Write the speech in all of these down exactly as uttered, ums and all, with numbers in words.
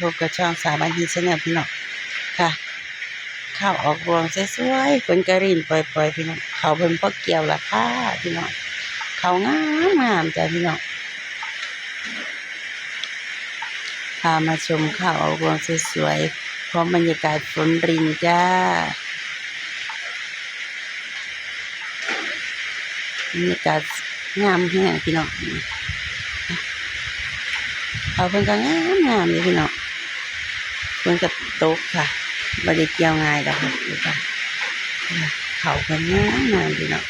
พบกับช่องสาวบ้านฮิตแชนแนลพี่น้องค่ะ ข้าวออกรวงสวยๆ ฝนกะรินปล่อยๆ พี่น้อง ข้าวเพิ่นพอเกี่ยวละค่ะพี่น้อง ข้าวงามๆ จ้ะพี่น้อง พามาชมข้าวออกรวงสวยๆ พร้อมบรรยากาศฝนรินจ้า บรรยากาศงามแฮงพี่น้อง ข้าวเพิ่นก็งามๆ อยู่พี่น้อง ฝนก็ตกค่ะ บ่ได้เกี่ยวง่ายดอกค่ะ ดูค่ะ ข้าวเพิ่นงามๆ พี่น้อง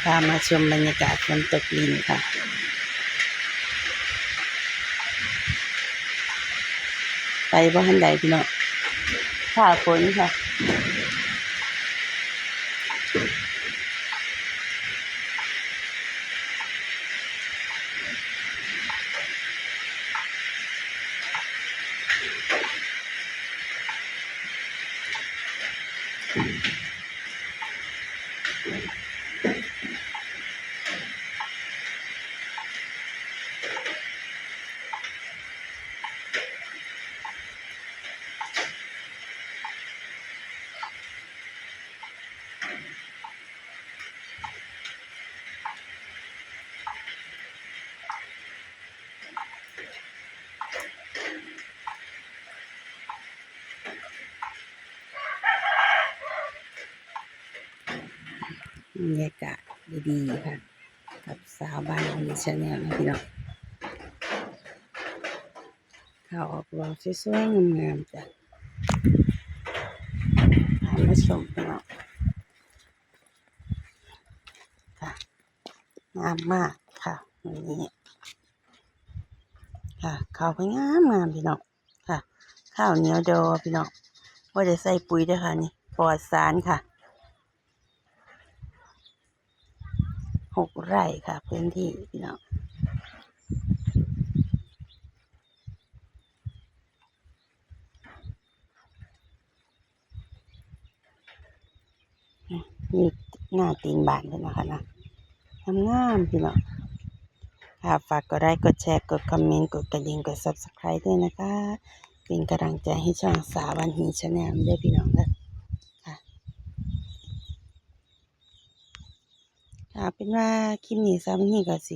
พามาชมบรรยากาศฝนตกรินค่ะ ไปบ่ทันใดพี่น้อง ฟ้าฝนค่ะ บรรยากาศดีๆ ค่ะ กับสาวบ้านมีชาแนลนะพี่น้อง ข้าวออกรวงสวยๆ งามๆ จ้ะ พามาชมพี่น้อง ค่ะ งามมากค่ะ วันนี้ ค่ะ ข้าวก็งามๆ พี่น้อง ค่ะ ข้าวเหนียวดอพี่น้อง บ่ได้ใส่ปุ๋ยเด้อค่ะนี่ ปลอดสารค่ะ หกไร่ค่ะ พื้นที่พี่น้อง นี่หน้าตีนบ้านเพิ่นนะคะนะ งามๆ พี่น้อง ค่ะ ฝากกดไลค์ กดแชร์ กดคอมเมนต์ กดกระดิ่ง กด Subscribe ด้วยนะคะ เป็นกำลังใจให้ช่องสาวบ้านฮิตแชนแนลด้วยพี่น้องเด้อ ค่ะ ค่ะ เป็นว่าคลิปนี้สาวบ้านฮิตก็สิ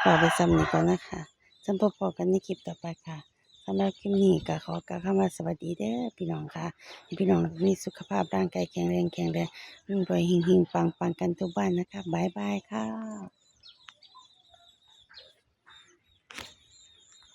ขอไปส่ำนี้ก่อนนะคะ จั่งพบกันในคลิปต่อไปค่ะ สำหรับคลิปนี้ก็ขอกล่าวคำว่าสวัสดีเด้อพี่น้องค่ะ ให้พี่น้องมีสุขภาพร่างกายแข็งแรง แข็งแรง รวยๆ เฮงๆ ปังๆ กันทุกบ้านนะคะ บ๊ายบายค่ะ